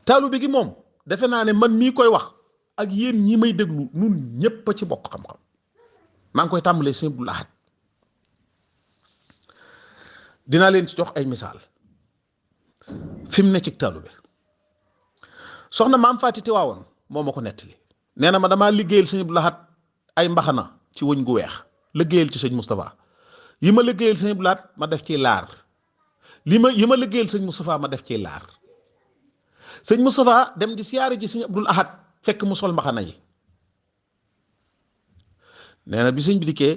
taalibe gi moom defe naa ne man mii koy wax ak yéen ñi may déglu nun ñépp a ci bokk xam-xam maa ngi koy tàmbalee Sëñ Abdul Ahad dinaa leen ci jox ay misaal fi mu ne ci taalibe soxna maam Faati Tiwaawoon moo ma ko nettali nee na ma damaa liggéeyal Sëñ Abdul Ahad ay mbaxana ci wëñ gu weex liggéeyal ci sëñ Moustapha yi ma liggéeyal Sëñ Abdul Ahad ma def ci laar yi ma liggéeyal sëñ Moustapha ma def ci laar sëñ Moustapha dem di siyaare ji Sëñ Abdul Ahad fekk mu sol mbaxana yi nee na bi sëñ bi dikkee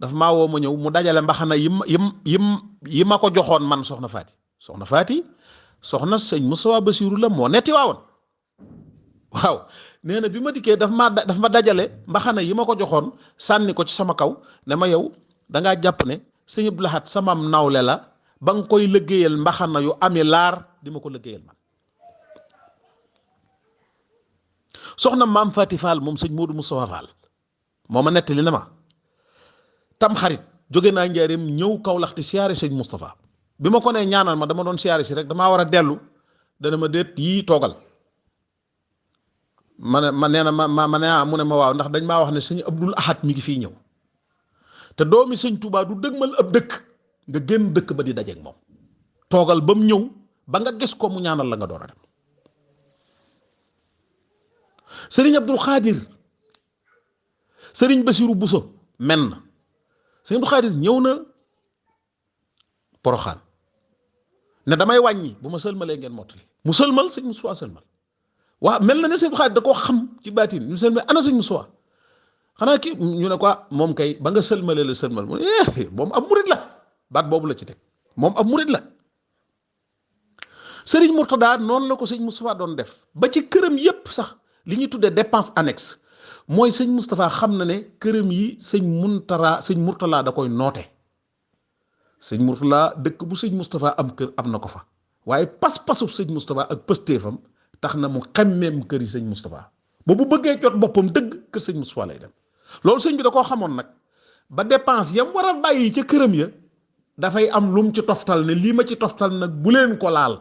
dafa maa woo ma ñëw mu dajale mbaxana yi ma ko joxoon man soxna Faati soxna sëñ Moustapha Basiiru la moo netti waawoon waaw nee na bi ma dikkee daf ma dajale mbaxana yi ma ko joxoon sànni ko ci sama kaw ne ma yow dangaa jàpp ne Sëñ Abdul Ahad samam nawle la ba nga koy liggéeyal mbaxana yu ami laar di ma ko liggéeyal man soxna maam Faati Fall moom sëñ Moodu Moustapha Fall moo ma nettali ne ma tam xarit jóge naa njaareem ñëw Kawlax di siyaare sëñ Moustapha bi ma ko nee ñaanal ma dama doon siyaare si rek damaa war a dellu dana ma déet yii toogal ma nee na ma ne mu ne ma waaw ndax dañ maa wax ne sëñ Abdul Ahad mi ngi fii ñëw te doomi sëñ Touba du dëgmal ab dëkk nga génn dëkk ba di dajeeg moom toogal ba mu ñëw ba nga gis ko mu ñaanal la nga door a dem sëriñ Abdul Xaadir sëriñ Basiru Buso men na sëriñ Abdul Xaadir ñëw na Poroxaan ne damay wàññi bu ma sëlmalee ngeen mottali mu sëlmal sëñ Musaa sëlmal waaw mel na ne sëñ Xaadir da koo xam ci baatin ñu sëlmal ana sëñ Musaa xanaa kii ñu ne ko moom kay ba nga sëlmalee la sëlmal mu ne moom ab murit la baat boobu la ci teg moom ab murit la sëriñ Murtada noonu la ko sëñ Moustapha doon def ba ci këram yépp sax li ñuy tuddee dépense annexe mooy sëñ Moustapha xam na ne këram yi sëñ Murtala da koy noote sëñ Murtala dëkk bu sëñ Moustapha am kër am na ko fa waaye pas-pasu sëñ Moustapha ak pëstéefam tax na mu xemmeem kër yi sëñ Moustapha ba bu bëggee jot boppam dëgg kër sëñ Moustapha lay dem loolu sëñ bi da koo xamoon nag ba dépense yam war a bàyyi ca këram ya dafay am lum ci toftal ne lii ma ci toftal nag bu leen ko laal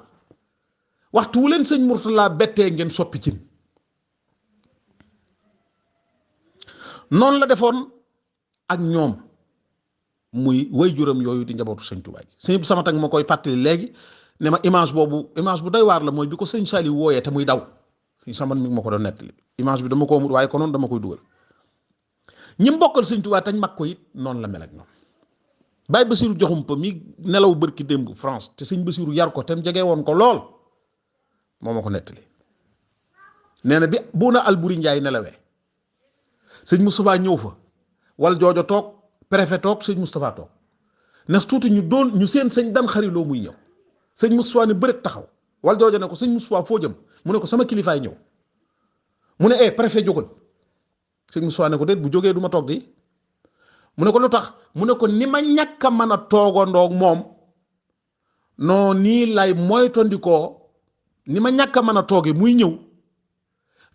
waxtu wu leen sëñ Murtala bettee ngeen soppi cin noonu la defoon ak ñoom muy way juram yooyu di njabootu sëñ Tuubaa gi sëñ bi sama tag ma koy fàttali léegi ne ma image bu doy waar la mooy bi ko sëñ Saliou wooyee te muy daw fi sama mi ma ko doon nettali image bi dama ko amul waaye ko noonu dama koy dugal ñi mbokkal sëñ Tuubaa tañ mag ko it noonu la mel ak ñoom Baye Basiru Joxumpa mi nelaw bërki démb France te sëñ Basiru yar ko te mu jege woon ko lool moo ma ko nettali nee na bi Buuna Alburi Njaay nelawee sëñ Moustapha ñëw fa wal joojo toog préfet toog sëñ Moustapha toog nes tuuti ñu seen sëñ Dan Xariloo muy ñëw sëñ Moustapha ne bëreet taxaw wal joojo ne ko sëñ Moustapha foo jëm mu ne ko sama kilifaay ñëw mu ne préfet jógal sëñ Moustapha ne ko déet bu jógee du ma toog di mu ne ko lu tax mu ne ko ni ma ñàkk a mën a toogandoog moom non nii lay moytandikoo ni ma ñàkk a mën a tooge muy ñëw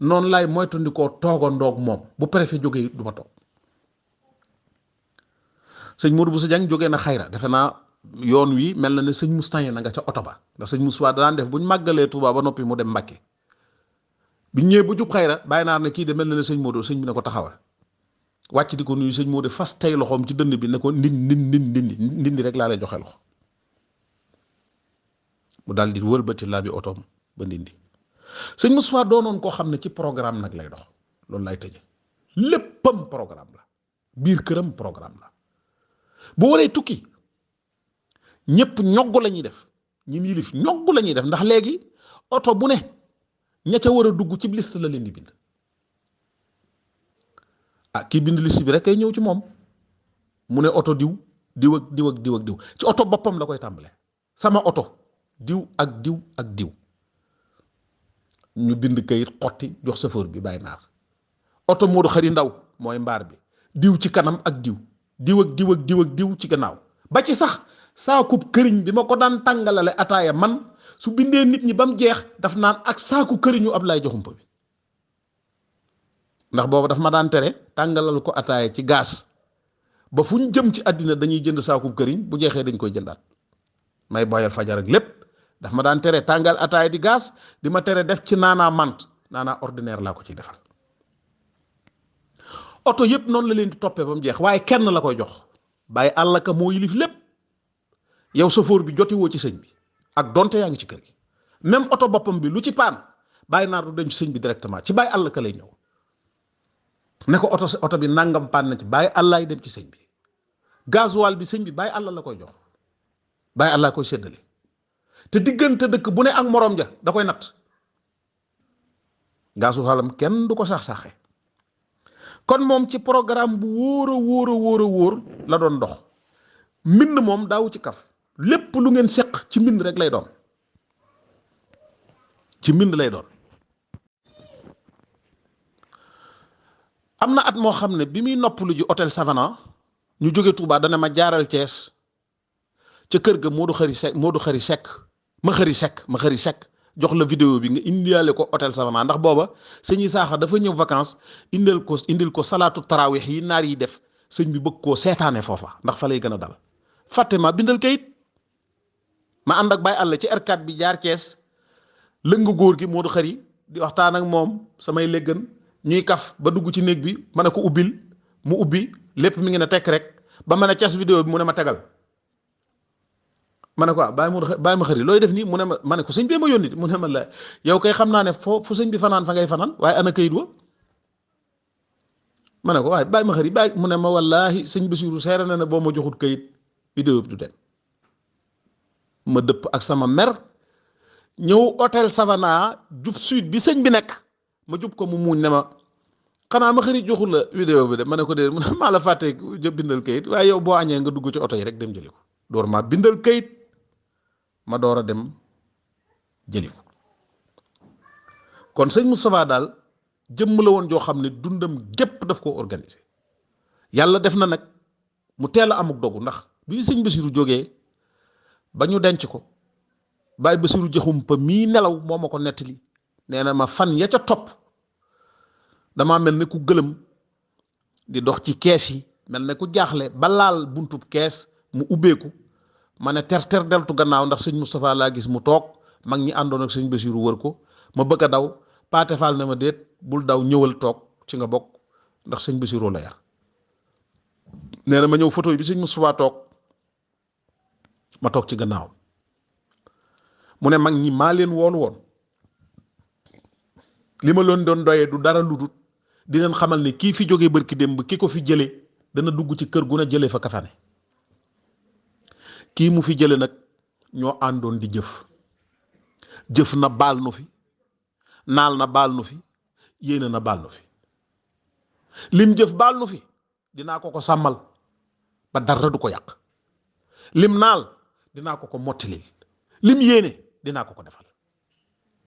noonu lay moytandikoo toogandoog moom bu préfet jógee du ma toog sëñ Modou Bousso Dieng jógee na xayra defe naa yoon wi mel na ne sëñ Moustapha na nga ca oto ba ndax sëñ Moustapha daan def bu ñu màggalee Touba ba noppi mu dem Mbàkke bi ñëwee bu jub xayra bàyyi naa ne kii de mel na ne sëñ Modou sëñ bi ne ko taxawal wàcc di ko nuyu sëñ Modou fas tey loxoom ci dënd bi ne ko ndindi rek laa lay joxe loxo mu daal di wëlbati laa bi otoom ba ndindi sëñ Moustapha doonoon koo xam ne ci programme nag lay dox loolu lay tëje léppam programme la biir këram programme la bu waree tukki ñëpp ñogg la ñuy def ñim yilif ñogg la ñuy def ndax léegi oto bu ne ña ca war a dugg ci liste la leen di bind kii bind liste bi rek kay ñëw ci moom mu ne oto diw ak diw ak diw ak diw ci oto boppam la koy tàmbalee sama oto diw ak diw ak diw ñu bind kayit xotti jox chauffeur bi bàyyi naar oto Modou Xari Ndaw mooy mbaar bi diw ci kanam ak diw ak diw ak diw ak diw ci gannaaw ba ci sax saakub këriñ bi ma ko daan tàngalale ataaya man su bindee nit ñi ba mu jeex daf naan ak saaku këriñu Ablaye Joxumpa bi ndax boobu daf ma daan tere tàngalal ko ataaya ci gaas ba fu ñu jëm ci àddina dañuy jënd saakub këriñ bu jeexee dañ koy jëndaat may boyal fajar ak lépp daf ma daan tere tàngal ataay di gaz di ma tere def ci naanaa mant naanaa ordinaire laa ko ciy defal. oto yëpp noonu la leen di toppee ba mu jeex waaye kenn la koy jox bàyyi àll ka moo yilif lépp yow chauffeur bi joti woo ci sëñ bi ak donte yaa ngi ci kër gi même oto boppam bi lu ci paan bàyyi naar du dem ci sëñ bi directement ci bàyyi àll ka lay ñëw ne ko oto bi nangam paan na ci bàyyi àllaay dem ci sëñ bi gasoil bi sëñ bi bàyyi àll la koy jox bàyyi àllaa koy séddale te diggante dëkk bu ne ak morom ja da koy natt gasoilam kenn du ko sax-saxe kon moom ci programme bu wóor la doon dox mbind moom daawu ci kaf lépp lu ngeen seq ci mbind rek lay doon ci mbind lay doon. am na at moo xam ne bi muy noppalu ji hôtel Savana ñu jóge Touba dana ma jaaral Thiès ca kër ga Modou Xari Seck ma xëri Seck jox la vidéo bi nga indiale ko hôtel Savana ndax booba sëñ Isaaxa dafa ñëw vacances indil ko salaatu tarawih yi naar yi def sëñ bi bëgg koo seetaane foofa ndax fa lay gën a dal fàtte ma bindal kayit ma ànd ak Baye Alla ci R4 bi jaar Thiès lëng góor gi Modou Xari di waxtaan ak moom samay léggan ñuy kaf ba dugg ci néeg bi ma ne ko ubbil mu ubbi lépp mi ngi ne tekk rek ba ma ne cas vidéo bi mu ne ma tegal ma ne ko bàyyi ma xëri looy def nii mu ne ma ne ko sëñ bi ma yónni mu ne ma la yow kay xam naa ne fu sëñ bi fanaan fa ngay fanaan waaye ana kayit wa ma ne ko waaye bàyyi ma xëri bàyyi mu ne ma wallaahi sëñ Basiru seere na ne boo ma joxut kayit vidéo bi du dem ma dëpp ak sama mer ñëw hôtel Savana jub suite bi sëñ bi nekk ma jub ko mu muuñ ne ma xanaa ma xëri joxul la vidéo bi de ma ne ko dee mu ne maa la fàttee bindal kayit waaye yow boo añee nga dugg ci oto yi rek dem jëli ko door maa bindal kayit ma door a dem jëli ko kon sëñ Moustapha daal jëmm la woon joo xam ne dundam gépp daf koo organiser yàlla def na nag mu teel a amuk dogu ndax bi sëñ Basiru jógee ba ñu denc ko Baye Basiru Jaxumpa mii nelaw moo ma ko nettali nee na ma fan ya ca topp damaa mel ne ku gëlëm di dox ci kees yi mel ne ku jaaxle ba laal buntub kees mu ubbeeku ma ne ter deltu gannaaw ndax sëñ Moustapha laa gis mu toog mag ñi àndoon ak sëñ Basiru wër ko ma bëgg a daw Paate Fall ne ma déet bul daw ñëwal toog ci nga bokk ndax sëñ Basiru la yar nee na ma ñëw photo bi sëñ Moustapha toog ma toog ci gannaaw mu ne mag ñi maa leen woolu woon li ma leen doon doyee du dara lu dul di leen xamal ne kii fi jógee bërki démb ki ko fi jëlee dana dugg ci kër gu ne jëlee fa kafane kii mu fi jële nag ñoo àndoon di jëf na baal nu fi naal na baal nu fi yéene na baal nu fi lim jëf baal nu fi dinaa ko sàmmal ba dara du ko yàq lim naal dinaa ko mottilil lim yéene dinaa ko defal